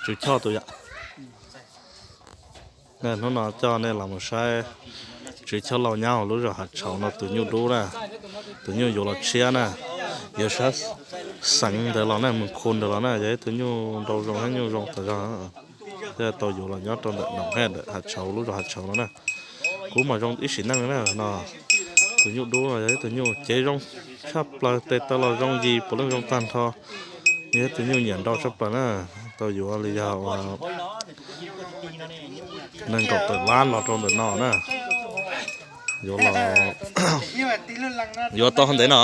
Tswv Choj tus yom. Hnub no coj nej los mus saib Tswv Choj Lauj nyob hauv lub zos Hav Tshauv no tus nyuj dub na, tus nyuj yuav los tshiab na, yuav sab xeev ntawd los na, mus khu ntawd los na, yog ib tug nyuj nrau zoo thiab nyuj zoo tas zog, thiaj tau yuav los nyob rau ntawm no, ntawm Hav Tshauv lub zos Hav Tshauv no na. Kuv mas zoo ib sim neej na no, tus nyuj dub no yog ib tug nyuj cev zoo tshaj plaws, tes taw los zoo yis puav leej zoo tag nrho, yog ib tug nyuj nyiam nrau tshaj plaws na, tau yuav li yog uas nees nkaum tawm lab los rau ntawm no na. Yuav los, yuav tau ntev no.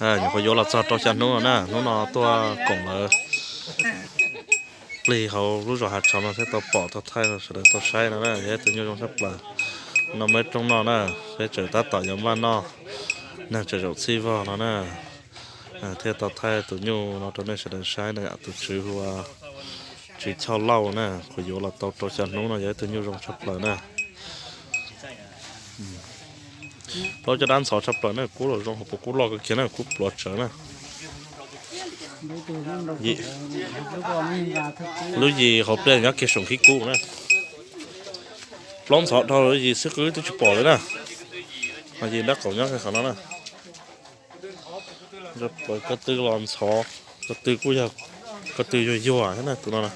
Nyuam qhuav yuav los txog rau xya hnub no na, hnub no tuaj koom lawv plig hauv lub zos Hav Tshauv no thiaj tau pom tau thaij sawv daws tau saib no na, yog ib tug nyuj zoo tshaj plaws. No muaj ib rooj noj na, peb tseem tab tom yuav npaj noj, neeg tseem zaum txhij vog no na, thiaj tau thaij tus nyuj no rau nej sawv daws saib na, tus tswv hu ua Tswv Choj Lauj na, kuv yuav los tau rau xya hnub no yog ib tug nyuj zoo tshaj plaws na. Plaub caj dab ntxhov tshaj plaws na, kub los zoo hauv paus kub loj kawg kiag na, kub pluav tsawv na. Lub yis hauv pliaj nyob kiag saum khib kub na. Plaub ntxhov dhau lub yis xwb qwb twb tsis pom li na. Ho yis nrab qaum nyob kiag qhov no na. Ko tw los ntxhov, ko tw kuj yog, ko tw yuag yuag thiab na tus no na.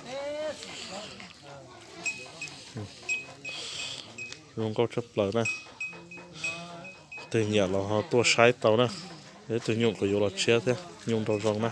Zoo nkauj tshaj plaws na. Tus nyiam los ho tuaj saib tau na. Ib tug nyuj kuv yuav los tshiab thiab, nyuj nrau zoo na.